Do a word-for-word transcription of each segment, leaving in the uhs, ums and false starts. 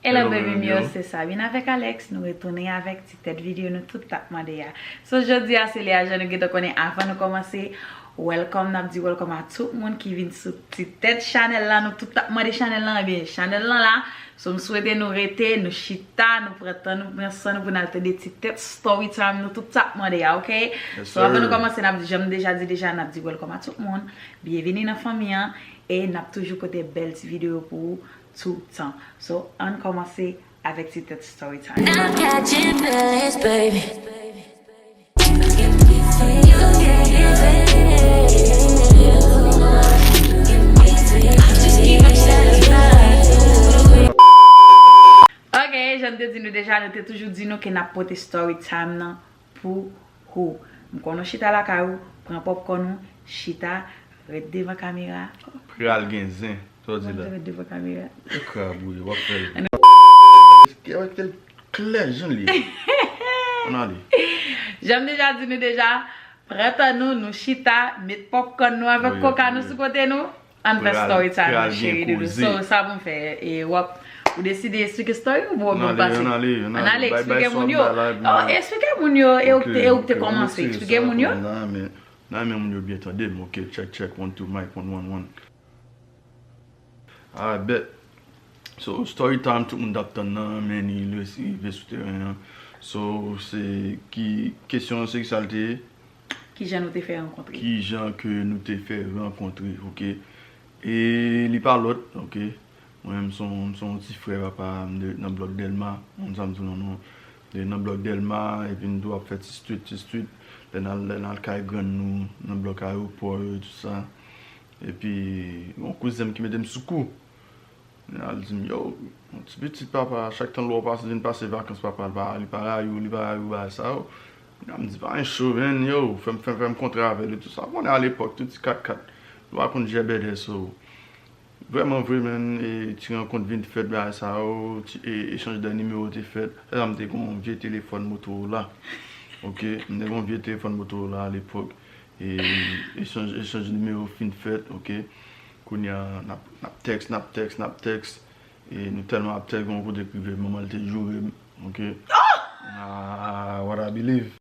Hello, baby m yo, se Sabine avèk Alex. Nou retounen avèk ti tèt videyo nou tout t ap mande a. So, jodi a, se lè a, jan nou gentan konnen, avan nou kòmanse, welcome, n ap di welcome a tout moun ki vin sou ti tèt chanèl la. Nou tout t ap mande chanèl lan, ebyen, chanèl lan la. So, m swete nou rete, nou chita, nou pran tan, nou pran san nou pou n al tande ti tèt story time nou tout t ap mande a, oke? So, avan nou kòmanse, n ap di, jan m deja di deja, n ap di welcome a tout moun. Byenvini nan fanmi an, e n ap toujou pote bèl ti videyo pou ou toutan. So, ann kòmanse avèk ti tèt story time. I'm catching feelings, baby. You can give it. I'm just keep it satisfied. Ok, jan m te di nou deja, nou te toujou di nou ke n ap pote story time nan pou ou. M konnen w chita lakay ou, pran popcorn ou, chita, ret devan kamera. Pral gen zen. Sa w di la? Ret devan kamera. E krab ou ye, w ap fè l. Kè w te klè jan l ye. Ann ale. Jan m deja di nou deja, pran tan nou, nou chita, met popcorn nou avèk koka nou sou kote nou. Ann fè story time nan, cheri doudou. So, sa pou m fè, e w ap, ou deside eksplike story ou bon, bon pase? Ann ale, ann ale, eksplike moun yo. Oh, eksplike moun yo, e ou k te, e ou k te kòmanse, eksplike moun yo. Nan men, nan men moun yo byen tande m, ok, check, check, one, two, mic, one, one, one. Alright, bet. So, story time, tout moun t ap tann nan, men li resi rive sou teren an. So, se ki, kesyon an se ki sa l te ye? Kijan nou te fè rankontre? Kijan ke nou te fè rankontre, ok. E li pa lòt, ok. Mwen menm, m se yon, m se yon ti frè papa, m de, nan blòk Dèlma, moun sa m di w non, non. De, nan blòk Dèlma, epi m tou ap fè ti street, ti street. Lè n al, lè n al kay grann nou, nan blòk Ayewopò yo, tout sa. Epi, yon kouzen m ki mete m sou kou. Li al di m, yo, yon ti pitit papa, chak tan lè w pase, vin pase vakans papa, li pa, li pa rayi w, li pa rayi w, bagay sa yo. Li al di, pa gen cho, men, yo, fè m, fè m, fè m kontre avè l e tout sa. Konnen alepòk, tout ti kat kat, nou pa konn jèbèdè, so. Vrèman vre, men, e, ti rankont vin fèt, bagay sa yo, ti, e, echanj de nimewo te fèt. Lè sa m te gen yon vye telefòn Motorola. Ok, m te gen yon vye telefon Motorola alepòk. E echanj, echanj nimewo fin fèt, ok. Kounye a, n ap, n ap tèks, n ap tèks, n ap tèks. E nou tèlman ap tèks, gen yon kote k rive, manman l te joure m, ok. Ah, what I believe.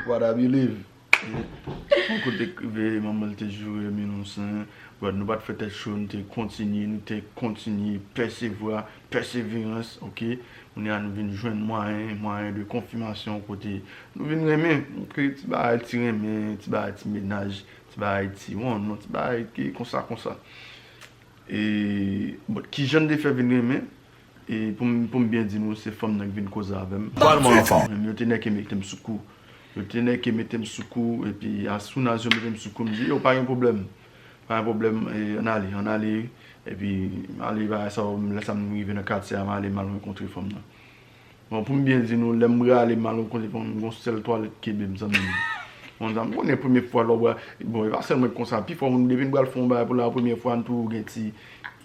What I believe. E yon kote k rive, manman l te joure m, you know what I'm saying? But nou pa t fè tèt cho, nou te kontinye, nou te kontinye, pèsevwa, pèseverans, ok. Kounye a nou vin jwenn mwayen, mwayen de konfimasyon kote nou vin renmen, ok, ti bagay ti renmen, ti bagay ti mennaj, ti bagay ti wonn, non, ti bagay ki konsa, konsa. E, bon, kijan n te fè vin renmen? E pou m, pou m byen di nou, se fanm nan ki vin koze avè m. Pale mwen anfan. Yo te nèke mete m sou kou. Yo te nèke mete m sou kou, epi as soon as yo mete m sou kou, m di, yo, pa gen pwoblèm. Pa gen pwoblèm, e, ann ale, ann ale. Epi, m ale, bagay sa yo, lè sa m rive nan katye a, m ale, m al rankontre fanm nan. Bon, pou m byen di nou, lè m prale, m al rankontre fanm nan, gon sèl twalèt kenbe m, zanmi m. Bon, sa m konnen premye fwa lè w pral, bon, e pa sèlman konsa, pifò moun depi n pral fè yon bagay pou la premye fwa, n toujou gen ti,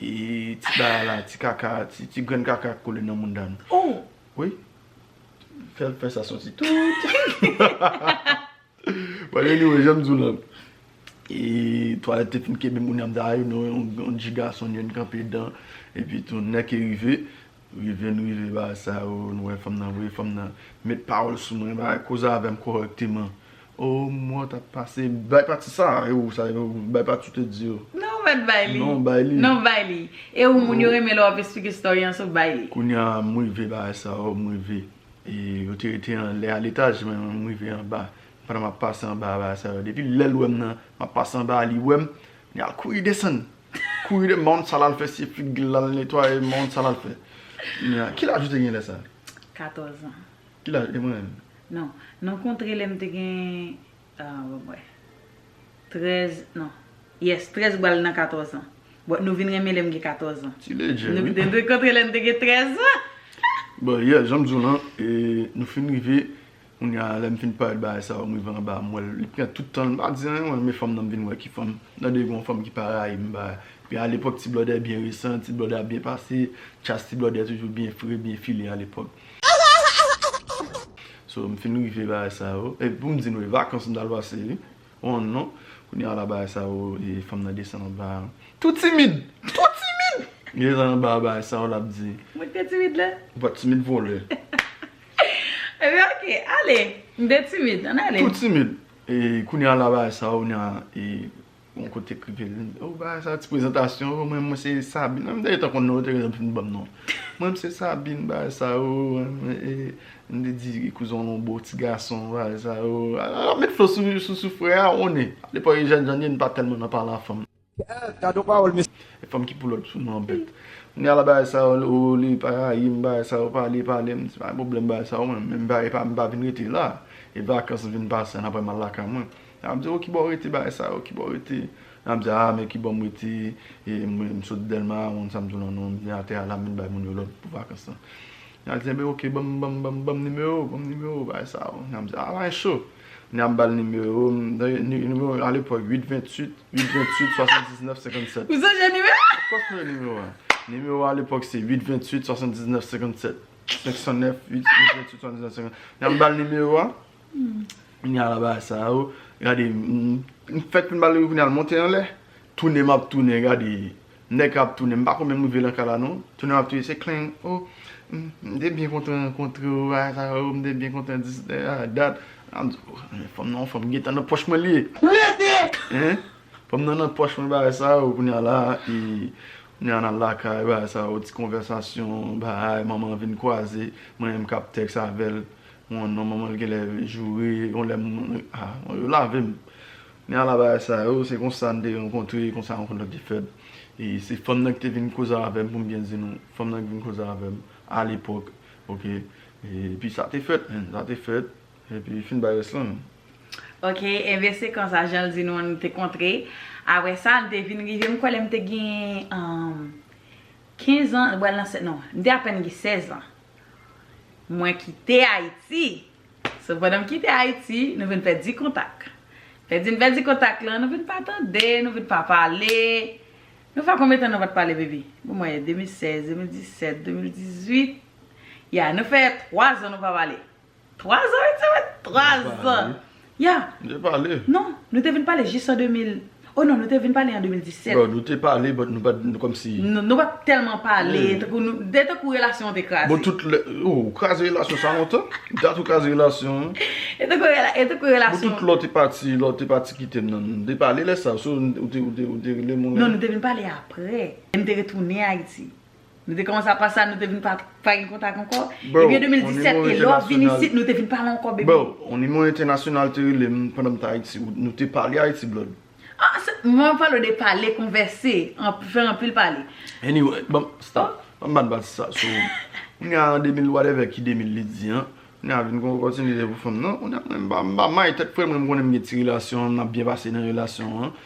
e, ti bagay la, ti kaka, ti, ti grenn kaka k kole nan mouda nou. Oh! Wi. Fè l fè sa soti tout. But anyway, jan m di w lan. E twalèt te fin kenbe m, kounye a m di, a, you know, yon, yon ti gason, n kanpe dan. Epi tou, nèke rive. Rive, n rive, bagay sa yo, nou wè fanm nan vre, fanm nan met pawòl sou mwen, bagay, koze avè m kòrèkteman. Oh, mwen t ap pase, bay pati sa, e ou sa, e ou, bay pati ou te di yo. Non, w mèt bay li. Non, bay li. Non, bay li. E ou, moun yo renmen lè w ap eksplike story an, so bay li. Kounye a, m rive, bagay sa yo, m rive. E yo te rete anlè a letaj, mwen, mwen, m rive anba. Pandan m ap pase anba a bagay sa yo, depi lè l wè m nan, m ap pase anba a, li wè m, li al kouri desann. Kouri de, m pa konn sa l al fè, se figi l al netwaye, m pa konn sa l al fè. Men, ki laj ou te gen lè sa? Katòz an. Ki laj, e mwen menm? Non, nou kontre lè m te gen, ah, bon, bon. Trèz, non. Yes, trèz pral nan katòz an. Bon, nou vin renmen lè m gen katòz an. Ti ledjè, wi. Nou te rankontre lè m te gen trèz an. Bon, yeah, jan m di w lan, e, nou fin rive, kounye a, lè m fin parèt bagay sa yo, m rive anba, m wè l, li pran tout tan l, m pa di anyen, mwen, men fanm nan m vin wè ki fanm, m tande gen yon fanm ki pa rayi m, bagay. Epi alepòk, ti blòdè byen resan, ti blòdè ap byen pase, chas ti blòdè toujou byen fre, byen file alepòk. So, m fin rive bagay sa yo. E pou m di nou, e vakans m t al pase, wi. Oh non. Kounye a la bagay sa yo, e fanm nan desann anba. Tou timid! Tou timid! Li desann anba bagay sa yo, l ap di. Mwen te timid la. Ou pa t timid vòlè. Ebyen, oke, ale. M te timid, ann ale. Tou timid. E kounye a la bagay sa yo, kounye a, e, yon kote k rive, li di, o, bagay sa yo, ti prezantasyon, o, mwen, mwen se Sabine. Mwen, m te gentan konn non, yo te gentan fin ban m non. Mwen, m se Sabine, bagay sa yo, e, m te di kouzen w lonbo, ti gason, bagay sa yo. Al, al met flo sou, sou, sou frè a, on est. Alepòk, jèn jan n ye, n pa tèlman nan pale a fanm. Gad yon pawòl mesye. E fanm ki pou lòt sou nou anbèt. Kounye a la bagay sa yo, li pa rayi m, bagay sa yo, pale, pale, m di pa gen pwoblèm bagay sa yo, mwen menm bagay pa, m pa vin rete la. E vakans m vin pase, n apre m al lakay mwen. N ap di, o, kibò w rete bagay sa yo, kibò w rete? N ap di, a, men kibò m rete, e mwen, m sot Dèlma, ou konn sa m di w lan non, m vin atè a la, m vin bay moun yo lòd pou vakans lan. N al di, enben, oke, ban m, ban m, ban m, ban m nimewo, ban m nimewo, bagay sa yo. N ap di, a, la, e cho. N ap ba l nimewo, m, nimewo alepòk, uit venntuit, uit venntuit, swasanndiznèf, senkannsèt. Ou sonje nimewo? Of course, mwen nimewo a. Nimewo alepòk, se uit venntuit, swasanndiznèf, senkannsèt. Senk san nèf, uit, uit venntuit, swasanndiznèf, senkannsèt. N ap ba l nimewo a. Kounye a la bagay sa yo, gade, m, m fèk fin ba l nimewo, kounye a l monte anlè. Tounen m ap tounen, gade. Nèg k ap tounen, m pa konn menm rive nan kay la non. Tounen m ap tounen, se klenk. O, m, m te byen kontan rankontre w, bagay sa yo, m te byen kontan dis, a, dat. M ap di, o, fanm nan, fanm gentan nan pòch mwen li ye. Rete! Hein? Fanm nan nan pòch mwen, bagay sa yo, kounye a la, e, kounye a n al lakay, bagay sa yo, ti konvèsasyon, bagay, manman vin kwaze, mwen menm k ap tèks avè l. Bon, non, manman l genlè joure, yon lè m, a, yo lave m. Men ala bagay sa yo, se konsa n te rankontre, konsa rankont lan te fèt. E se fanm nan ki te vin koze avè m, pou m byen di nou, fanm nan ki vin koze avè m, alepòk, oke. Epi sa te fèt, men, sa te fèt. Epi fin bay rès lan. Oke, enben se konsa, jan l di nou an, nou te kontre. Apre sa, n te vin rive, m kwè lè m te gen, um, kenz an, m pral nan sè, non, m te apèn gen sèz an. Mwen kite Ayiti. So, pandan m kite Ayiti, nou vin pèdi kontak. Pèdi n pèdi kontak lan, nou vin pa tande, nou vin pa pale. Nou fè konbyen tan nou pa t pale, baby? Bon, mwen, de mil sèz, de mil disèt, de mil dizuit. Ya, nou fè twa zan nou pa pale. Twa zan, wi, se vre, twa zan. Ya. Nou te pale. Non, nou te vin pale jis an de mil. Oh non, nou te vin pale an de mil disèt. Bro, nou te pale, but nou pa t, nou kòmsi. Nou, nou pa t tèlman pale, tankou nou, de tankou relasyon an te kraze. Bon, tout lè, oh, ou kraze relasyon sa lontan? Dat ou kraze relasyon an? E tankou rela-, e tankou relasyon. Bon, tout lè w te pati, lè w te pati kite m nan, nou te pale lè sa, so, ou te, ou te, ou te rele m yon lè? Non, nou te vin pale aprè. Lè m te retounen Ayiti. Nou te kòmanse ap pase sa, nou te vin pa, pa gen kontak ankò. Epi an de mil disèt, e lè w vin isit, nou te vin pale ankò, baby. Bro, yon nimewo entènasyonal te rele m pandan m t Ayiti. Nou te pale Ayiti, blood. Ah, se, mwen pale de pale, konvèse, anp-, fè anpil pale. Anyway, bon, stop. Ban m ban pati sa. So, kounye a an de mil whatever ki de mil li di an. Kounye a vin gon opòtinite pou fanm nan. Kounye a mwen m pa, m pa may tèt frè mwen, m konnen m gen ti relasyon, m ap byen pase nan relasyon an.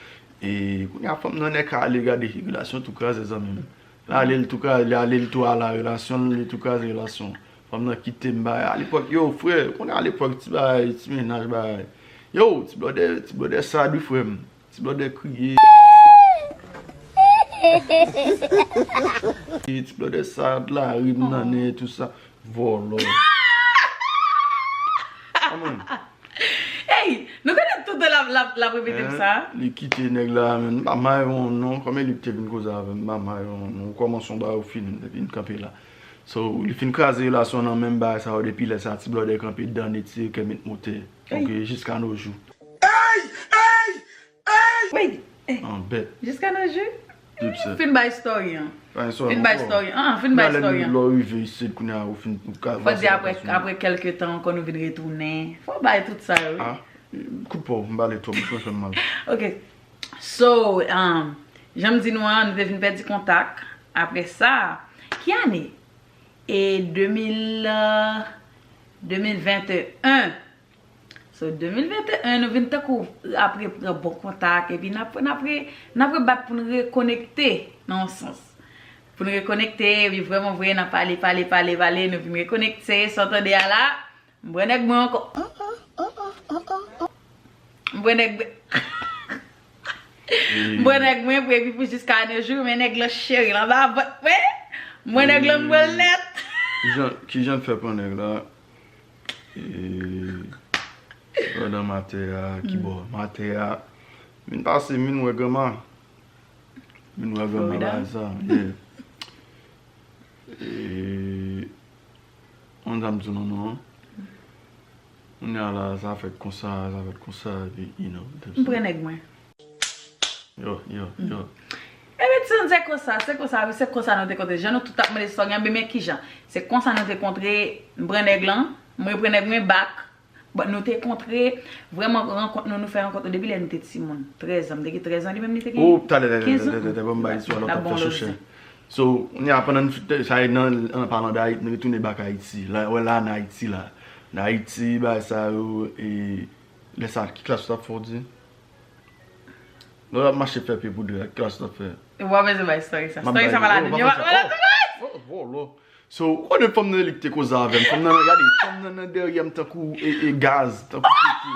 E kounye a fanm nan nèk ale gade relasyon tou kraze zanmi m. L ale, l tou kraze, l ale, l tou ala relasyon l, li tou kraze relasyon. Fanm nan kite m bay. Alepòk, yo, frè, ou konnen alepòk, ti bagay, ti mennaj bagay. Yo, ti blòdè, ti blòdè sad wi, frè m. Ti blòdè kriye. Ti blòdè sad, lari m nan nen, tou sa. Vòlò. Kòman? Ey, nou konnen tout tan l ap, l ap, l ap repete m sa. Li kite nèg la, men m pa may yon non. Kòman li te vin koze avè m, m pa may yon non. Ou kòmanse yon bagay, ou fini, epi n kanpe la. So, li fin kraze relasyon nan menm bagay sa yo, depi lè sa, ti blòdè kanpe, dan netire, kè met motè. Ok, jiska no jou. Ey! Ey! Ey! Ey! An bèt. Jiska no jou? Fin bay story an. Fin bay story an. Ah, fin bay story an. Lè w rive isit kounye a ou fin ou ka. Fò di apre, apre kèlke tan ankò nou vin retounen. Fò bay tout sa yo, wi. Ah, kout pa w, m pale twòp, m fè m mal. Ok. So, um, jan m di nou an, nou te vin pèdi kontak. Apre sa, ki ane? E de mil, euh, de mil venteyen. So, de mil venteyen, nou vin tankou ap repran bon kontak, epi n ap, n ap re-, n ap rebat pou n rekonekte nan yon sans. Pou n rekonekte, epi vrèman vre, n ap pale, pale, pale, pale, nou vin rekonekte, sa w tande a la, m bwè nèg mwen ankò. M bwè nèg mwen. M bwè nèg mwen, pou epi pou jiska ane jou, men nèg lan cheri l anba vant mwen. M bwè nèg lan, m bwè l nèt. Kijan, kijan l fè pran nèg la? E, pandan m atè a, kibò m atè a. Vin pase, vin wè granma. Vin wè granma la sa, yeah. E, on dam di non non. Kounye a la, sa fèt konsa, sa fèt konsa, epi, you know, m pran nèg mwen. Yo, yo, yo. Epi, timoun, se konsa, se konsa, wi, se konsa nou te kontre. Jan nou tout ap mande istwa, gen, men kijan. Se konsa nou te kontre, m pran nèg lan, mwen pran nèg mwen back. Bon, nou te kontre, vrèman, rankont nou, nou fè rankont nou depi lè nou te timoun. Trèz an, m te gen trèz an, li menm, li te gen kenz an. Oh, talè, talè, talè, talè, talè, ban m bay istwa, lòt ap fè chèchè. So, kounye a, pandan n fi-, sa e nan, an palan d Ayiti, n retounen back Ayiti. La, wè la, n Ayiti la. N Ayiti, bagay sa yo, e, lè sa, ki klas ou t ap fè, w di? Lè w ap mache fè pye pou dra, ki klas ou t ap fè? Ou pa bezwen bay story sa. Story sa pa ladan. Yo, pa fè sa. Oh, oh, oh, oh. So, ou konnen fanm nan li ki te koze avè m. Fanm nan, gade, fanm nan nan dèyè m tankou e, e gaz, tankou pete.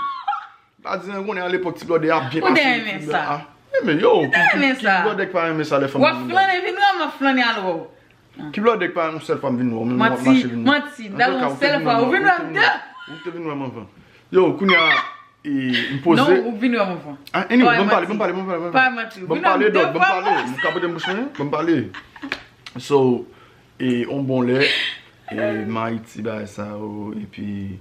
Pa di anyen, konnen alepòk ti blòdè ap byen pase. Ou te renmen sa? Ah, men yo, ki, ki, ki blòdè k pa renmen sa lè fanm nan nan dèyè? W ap flannen, vin wè m ap flannen al wè w. Ki blòdè k pa yon sèl fwa m vin wè w, menm w ap mache vin wè m. Manti, manti, m t al yon sèl fwa, ou vin wè m de. Ou te vin wè m anvan. Yo, kounye a, e, m poze. Non, ou vin wè m anvan. Ah, anyway, ban m pale, ban m pale, ban m pale, ban m pale. Pa manti, ou vin wè m de fwa. Ban m pale, dòt, ban m pale. M ka pote m bouch mwen, ban m pale. So, e, on bon lè, e, m Ayiti, bagay sa yo, epi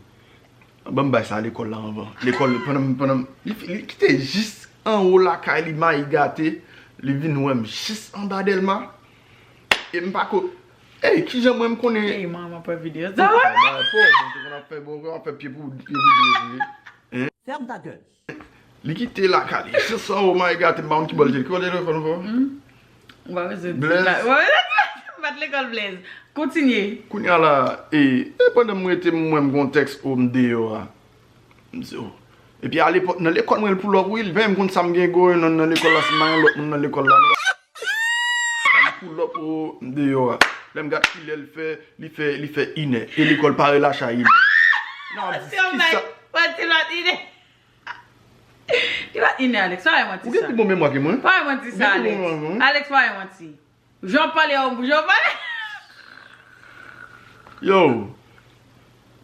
Ban m bay sa lekòl la anvan. Lekòl, pandan m, pandan m, li, li kite jis anwo lakay li, mayi gate, li vin wè m jis anba Dèlma. E m pa ko, ey, kijan mwen m konnen. Ey, manman pran videyo sa. Bon, bon, bon, te konn ap fè, bon, ap fè pye pou, pye pou dye vre. Hein? Ferme ta gueule. Li kite lakay li jis anwo, mayi gate, m pa konn ki bò l te, ki bò l te telefòn ankò? Ou pa bezwen di la. Ou pa bezwen di la. Bat lekòl Blaze. Kontinye. Kounye a la, e, e pandan m rete m wè m gon tèks o m deyò a. M di, o. Epi alepòk, nan lekòl mwen, l pull up, wi, li pa menm konn sa m gen going on nan lekòl la, si m pa gen lòt moun nan lekòl la, non. Li pull up o m deyò a. Lè m gad kilè l fè, li fè, li fè inè. E lekòl pa relache a inè. Nan, m di, kisa? Pati lòt inè. Li pa t inè, Alex, pa bay manti sa. Ou gen pi bon memwa ke mwen. Pa bay manti sa, Alex. Alex, pa bay manti. Jan w pale a, jan w pale. Yo,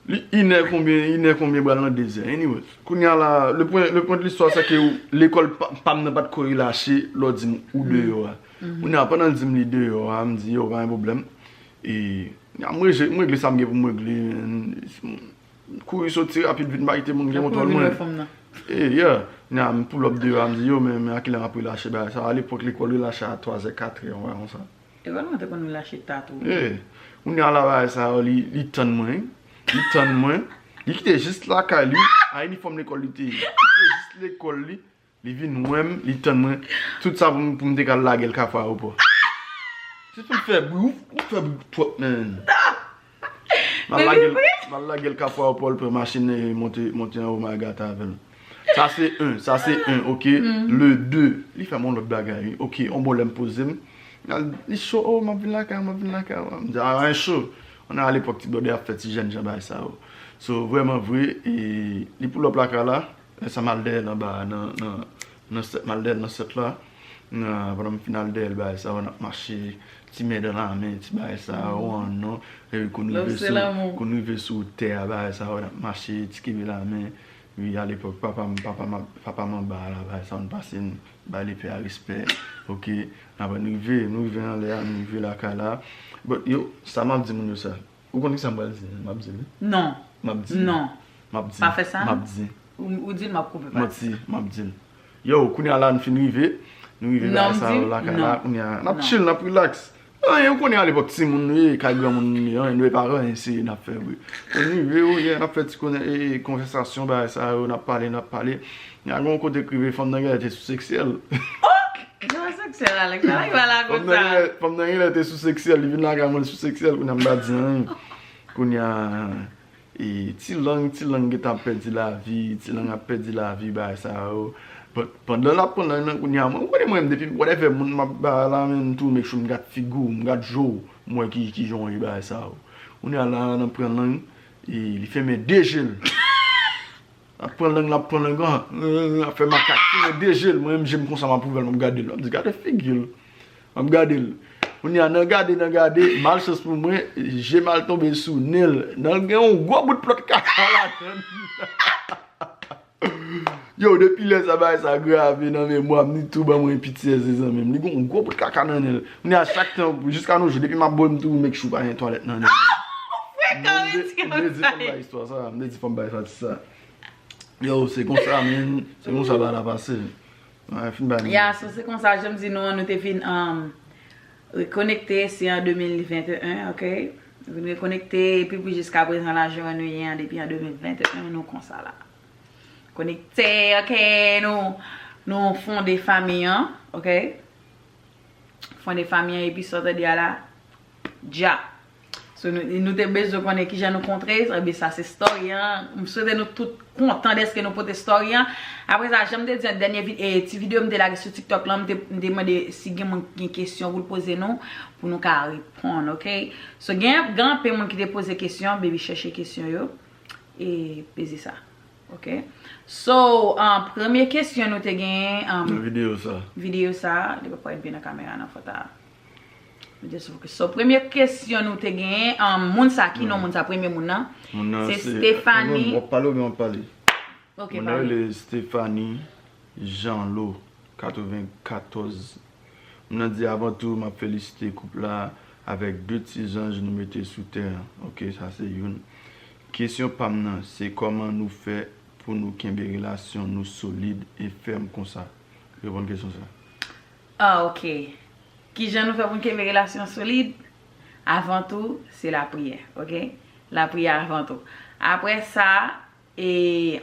li inè konbyen, inè konbyen pral nan dezè. Anyway, kounye a la, le point, le point de l'histoire, c'est que lekòl pa, pa m nan pa t ko relache, lè w di m ou deyò a. Kounye a, pandan l di m li deyò a, m di, yo, pa gen pwoblèm. E, kounye a, m regle, m regle sa m gen pou m regle, man. Kouri soti rapid vit, m pa kite moun gen kontwòl mwen. E, yeah. Nya, m pull up deyò a, m di, yo, men, men a kilè m ap relache bagay sa? Alepòk, lekòl relache a twazè, katrè, yon bagay konsa. Lekòl mwen te konn relache ta tou. E, kounye a la, bagay sa yo, li, li tann mwen, wi. Li tann mwen. Li kite jis lakay li, a inifòm lekòl li te ye. Li kite jis lekòl li. Li vin wè m, li tann mwen. Tout sa pou m, pou m te ka lage l Kafou Ayewopò. Se pou l fè bri, ou, ou fè bri twòp, man. M al lage l, m al lage l Kafou Ayewopò, l pran machin, e monte, monte anwo, m al gate avè l. Sa se en, sa se en, ok? Le de, li fè m yon lòt bagay, wi. Ok, on bon lè m poze m. Li cho, o, m ap vin lakay ou, m ap vin lakay ou. M di, a, en cho. On a alepòk ti blòdè ap fè ti jènjan bagay sa yo. So, vrèman vre, e, li pull up lakay la. Lè sa m al dèyè l anba a, nan, nan, nan sèt, m al dèyè l nan sèt la. Nan, pandan m fin al dèyè l, bagay sa yo, n ap mache, ti men dan lamen, ti bagay sa yo, an non. E kou n rive sou, kou n rive sou tè a, bagay sa yo, n ap mache, ti kenbe lamen. Wi, alepòk, papa m, papa m, papa m anba a la, bagay sa yo, n pase, n bay lepè a respè. Ok, n ap, n rive, n rive anlè a, n rive lakay la. But, yo, sa m ap di moun yo sa. Ou konn kisa m pral di? M ap di l, wi. Non. M ap di l. Non. M ap di l. Pa fè sa. M ap di l. Ou, ou di l, m ap koupe pati. Manti, m ap di l. Yo, kounye a la, n fin rive. Nou rive bagay sa yo lakay la, kounye a. N ap chill, n ap relax. Anyen, ou konnen alepòk timoun nou ye, kay granmoun nou ye, anyen, nou e pa anyen serye n ap fè vre. N rive, wi, n ap fè ti konnen, e, konvèsasyon, bagay sa yo, n ap pale, n ap pale. N a gen yon kote k rive, fanm nan genlè te sou seksyèl. Oh! Gen yon seksyèl, Alex. Ala ki bagay la konsa. Fanm nan genlè, fanm nan genlè te sou seksyèl, li vin lakay mwen sou seksyèl, kounye a m pa di anyen. Kounye a, e, ti lang, ti lang gentan ap pèdi lavi, ti lang ap pèdi lavi, bagay sa yo. But pandan l ap pran lang nan, kounye a, mwen, ou konnen mwen, depi whatever moun m ap ba la, men m tou make sure m gad figi w, m gad je w, m wè ki, ki jan w ye, bagay sa yo. Kounye a la, n ap pran lang, e, li fèmen de je l. L ap pran lang, l ap pran lang, an, an, an, ap fè makak. Fèmen de je l, mwen menm je m konsa m ap ouvè l, m ap gade l. M ap di, gade figi l. M ap gade l. Kounye a, nan gade, nan gade, malchans pou mwen, je m al tonbe sou nen l. Nan gen yon gwo bout plòt kaka ladan l. Yo, depi lè sa bagay sa grave nan memwa m, li tou ban mwen P T S D zanmi m. Li gon gwo bout kaka nan nen l. Kounye a chak tan, jiska nos jours, depi m ap bwè, m tou make sure pa gen twalèt nan nen l. Frekan, wi, ti M te di fò m bay istwa sa, m te di fò m bay sa, ti sa. Yo, se konsa, men, se konsa bagay la pase. Mwen fin bay. Ya, so se konsa, jan m di nou an, nou te fin um, rekonekte, se an de mil venteyen, ok? Nou vin rekonekte, epi pou jiska prezan la, jan nou ye an, depi an de mil venteyen, nou konsa la. Konekte, ok? Nou, nou fonde fanmi an, ok? Fonde fanmi an, epi sa w tande a la, dja. So, nou, nou te bezwen konnen kijan nou kontre, ebyen sa se story an. M swete nou tout kontan dèske nou pote story an. Apre sa, jan m te di an dènye vi- e, ti videyo m te lage sou TikTok lan, m te, m te mande si gen moun ki gen kesyon pou l poze nou, pou nou ka reponn, ok? So, gen, gen anpil moun ki te poze kesyon, baby chèche kesyon yo, e peze sa. Ok. So, um, premye kesyon nou te genyen um, Nan videyo sa. Videyo sa, li pa parèt byen nan kamera nan fòt a. Videyo sa, ok. So, premye kesyon nou te genyen, um, moun sa, ki non moun sa, premye moun nan? Moun nan Se se Stephanie. W ap pale oubyen w ap pale? Ok, Moun nan pale. Rele Stephanie Jeanlot, katrevennkatòz. Moun nan di, avan tou, m ap felisite koup la avèk de ti zanj nou mete sou tè an. Ok, sa se youn. Kesyon pa m nan, se kòman nou fè pou nou kenbe relasyon nou solid e fèm konsa? Reponn kesyon sa. Ah, ok. Kijan nou fè pou n kenbe relasyon solid? Avan tou, se lapriyè, ok? Lapriyè avan tou. Apre sa, e,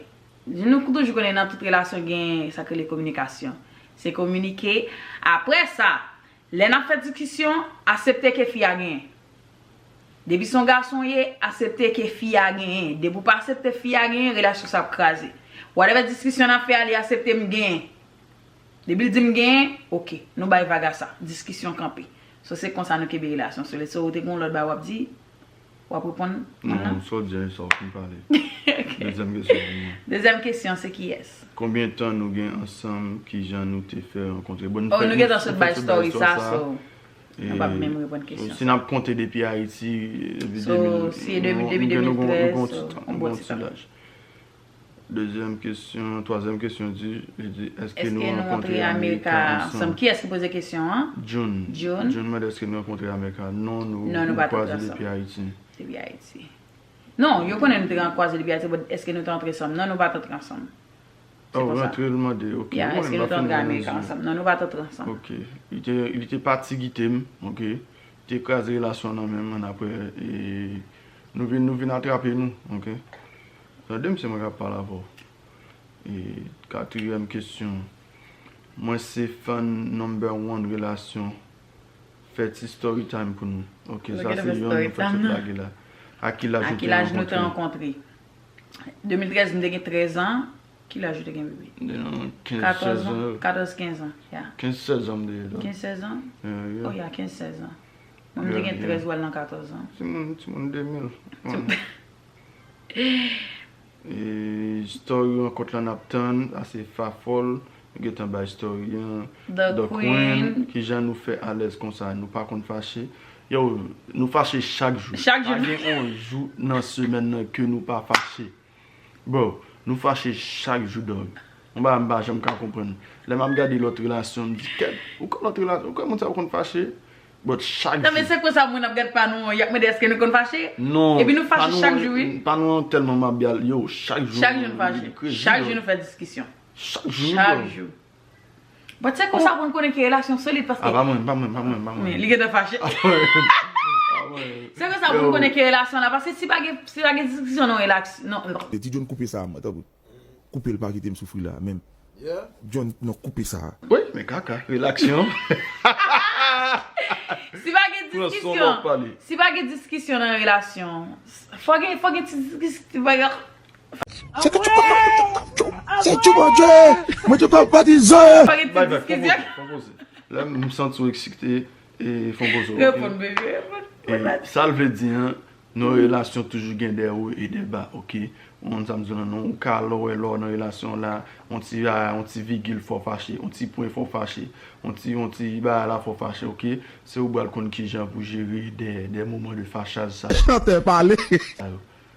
nou toujou konnen nan tout relasyon gen sa k rele kominikasyon. Se kominike. Apre sa, lè n ap fè diskisyon, aksepte ke fi a genyen. Depi se yon gason w ye, aksepte ke fi a genyen. Depi w pa aksepte fi a genyen, relasyon sa ap kraze. Whatever diskisyon n ap fè a, li aksepte m genyen. Depi l di m genyen, ok, nou bay vag a sa. Diskisyon kanpe. So, se konsa nou kenbe relasyon solid. So, ou te gen yon lòt bagay w ap di, w ap reponn moun nan? Non, sa w di a, sa w fin pale. Dezyèm kesyon pou mwen. Dezyèm kesyon, se kiyès? Konbyen tan nou gen ansanm? Kijan nou te fè rankontre? Bon, Oh, nou gentan sot bay story sa, so, nou p ap menm reponn kesyon sa. Si n ap konte depi Ayiti, depi So, si e depi, depi de mil trèz, so, yon bon ti tan. Dezyèm kesyon, twazyèm kesyon di, li di, èske nou rankontre Amerika ansanm? Kiyès ki poze kesyon an? June. June. June mande èske nou rankontre Amerika. Non, nou kwaze depi Ayiti. Depi Ayiti. Non, yo konnen nou te kwaze depi Ayiti, but èske nou te antre ansanm? Non, nou pa t antre ansanm. Oh, rantre, l mande, ok. Ya, èske nou te antre Amerika ansanm? Non, nou pa t antre ansanm. Ok. Li te, li te pati kite m, ok. Te kraze relasyon nan men m, annapre, e, nou vin, nou vin atrape nou, ok. Tande m, se mwen k ap pale avè w. E, katriyèm kesyon. Mwen se fan number one relasyon. Fè ti story time pou nou. Ok, sa se yon nou fè sot lage la. A ki laj nou te rankontre? De mil trèz, m te gen trèz an. Ki laj ou te gen, bebe? Katòz an. Katòz, kenz an, ya. Kenz, sèz an m te ye la. Kenz, sèz an? Oh, ya, kenz, sèz an. Mwen, m te gen trèz, w al nan katòz an. Timoun, timoun de mil. E, story rankont lan n ap tann, sa se Fafòl, nou gentan bay story an. The Queen. Kijan nou fè alèz konsa, nou pa konn fache? Yo, nou fache chak jou. Chak jou. Pa gen yon jou nan semèn nan ke nou pa fache. Bro, nou fache chak jou, dog. Yon bagay m pa janm ka konprann. Lè m ap gade lòt relasyon, m di, kèt, ou kwè lòt relasyon, ou kwè moun sa yo konn fache? But chak jou. Non, men se konsa moun ap gad pa nou an, y ap mande èske nou konn fache? Non. Epi nou fache chak jou, wi. Pa nou an tèlman mabyal, yo, chak jou. Chak jou nou fache. Chak jou nou fè diskisyon. Chak jou. Chak jou. But se konsa pou n konnen ke relasyon solid, paske. Ah, pa mwen, pa mwen, pa mwen, pa mwen. Men, li gentan fache. Se konsa pou n konnen ke relasyon la, paske si pa gen, si pa gen diskisyon nan relasyon, non. Ti John, koupe sa, mwen, tanpri. Koupe l, pa kite m soufri la menm. John, non, koupe sa. Wi, men kaka, relasyon. Si pa gen diskisyon, si pa gen diskisyon nan relasyon, fò gen, fò gen ti diskisyon. Se ke tu, se tu, mon Dieu, mwen te pa patizan. Fò gen ti diskisyon. Lè m santi w eksite, e fon poze w. Reponn, bebe, reponn. Sa l vle di an, nan relasyon toujou gen de wo e de ba, ok? Ou konn sa m di w lan, non, ou ka lè w wè lè w nan relasyon la, yon ti, yon ti vigil fè w fache, yon ti pwen fè w fache, yon ti, yon ti bagay la fè w fache, ok? Se ou pral konn kijan pou jere de, de moman de fachaj sa. Chantè pale.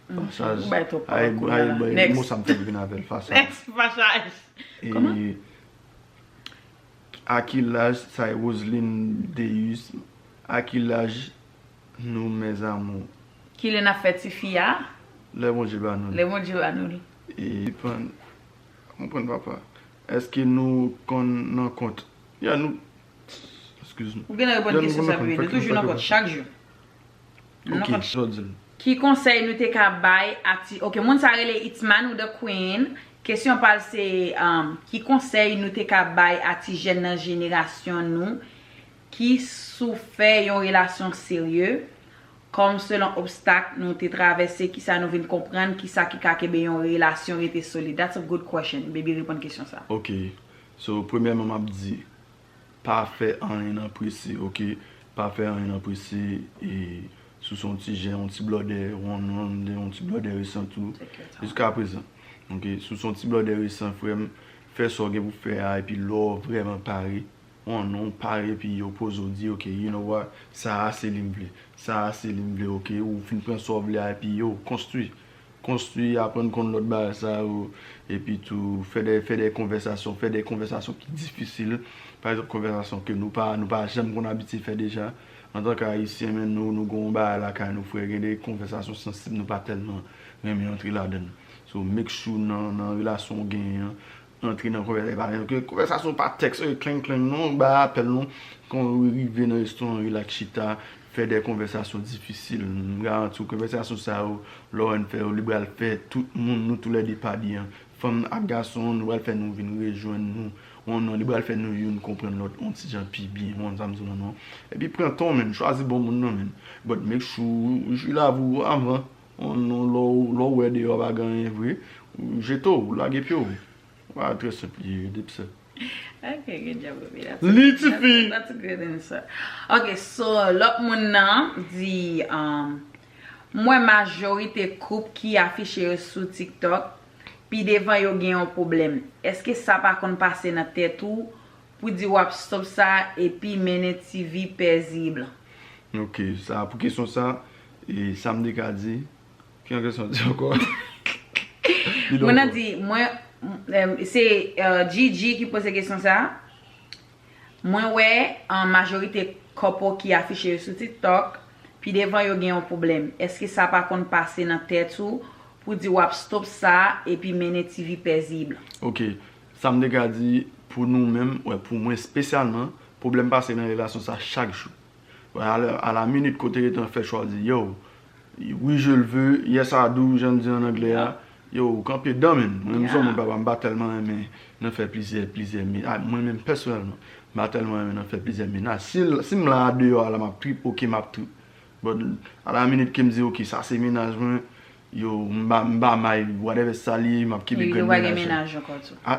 Fachaj. Ou bay twòp Ay, pawòl kounye ay, la. bay, Next. Mo sa m fèk vin avè l, fachaj. Next, fachaj. Kòman? E a ki laj, sa e Roseline Deus, a ki laj nou mes amours? Kilè n ap fè tifi a? Lè Bondye ba nou. Lè Bondye ba nou l. E depann, konprann papa. Èske nou konn nan kont? Ya nou, excuse me. Ou gen nan reponn Ya, kesyon nou sa konn bebe. fè Nou toujou nan konn kont fè chak jou. Nou nan Ok, kont. Jodil. Ki konsèy nou te ka bay a ti... Ok, moun sa rele It's Man ou The Queen. Kesyon pa l se um, ki konsèy nou te ka bay a ti jèn nan jenerasyon nou ki sou fè yon relasyon serye, kòm selon obstak nou te travèse, kisa nou vin konprann, kisa ki ka kenbe yon relasyon rete solid? That's a good question. Baby, reponn kesyon sa. Ok. So, premyèman, m ap di, pa fè anyen nan prese, ok? Pa fè anyen nan prese, e si w se yon ti jèn, yon ti blòdè, yon, yon, yon ti blòdè resan tou, Take your time. Jiska prezan. Ok, si w se yon ti blòdè resan, frè m, fè sa w gen pou fè a, epi lè w vrèman pare, yon, non, w pare, epi yo poze w di, ok, you know what, sa a se li m vle, sa a se li m vle, ok, ou fin pran sa w vle a, epi yo, konstwi, konstwi, aprann konn lòt bagay sa yo, epi tou, fè de, fè de konvèsasyon, fè de konvèsasyon ki difisil, pa egzanp, konvèsasyon ke nou pa, nou pa janm konn abitye fè deja, antanke Ayisyen, men nou, nou gen yon bagay lakay nou, frè, gen de konvèsasyon sansib nou pa tèlman renmen antre ladan l. So, make sure nan, nan relasyon w genyen an, antre nan konvèsasyon, pa, ke konvèsasyon pa tèks, e, kleng, kleng, non, ba apèl, non. Kan w rive nan restoran, rilaks, chita, fè de konvèsasyon difisil. M garanti w, konvèsasyon sa yo, lè w fè yo, li pral fè tout moun, nou toulède pa byen. Fanm ak gason, nou pral fè nou vin rejwenn nou. Yon, non, li pral fè nou youn konprann lòt yon ti jan pi byen, yon, sa m di w la, non. Epi pran tan w, menn, chwazi bon moun nan, menn. But make sure ou jwi lavi w avan. Yon, non, lè w, lè w wè deyò pa gen anyen vre, ou jete w, lage pye w. Voilà, trè senp li ye, depi sa. Ok, good job, baby. That's Li a, tifi. That's a good answer. Ok, so, lòt moun nan di, um, m wè majorite koup ki afiche yo sou TikTok, pi devan yo gen yon pwoblèm. Èske sa pa konn pase nan tèt ou pou di w ap stop sa epi mennen ti vi pezib? Ok, sa, pou kesyon sa, e, sa m te ka di, ki yon kesyon di ankò? Li Moun nan ankò. Di, mwen, em, se eh, Gigi ki poze kesyon sa. Mwen wè an majorite kòpo ki afiche yo sou TikTok, pi devan yo gen yon pwoblèm. Èske sa pa konn pase nan tèt ou pou di w ap stop sa epi mennen ti vi pezib? Ok, sa m te ka di pou nou menm, wè, pou mwen espesyalman, pwoblèm pase nan relasyon sa chak jou. Wè, a la, a la minit kote rete an fè chwa di, yo, oui je le veux, yes I do, jan l di an anglè a, yo, ou kanpe dan menm. Mwen menm se yon moun papa, m pa tèlman renmen nan fè plizyè, plizyè men, a, mwen menm pèsonèlman, m pa tèlman renmen nan fè plizyè menaj. Si, si m la deyò a la m ap trip, ok, m ap trip. But a la minit ke m di, ok, sa se menaj mwen, yo, m ba, m ba may, whatever sa li ye, m ap kenbe Yo grenn pa gen menaj la. Menaj ankò tou. A,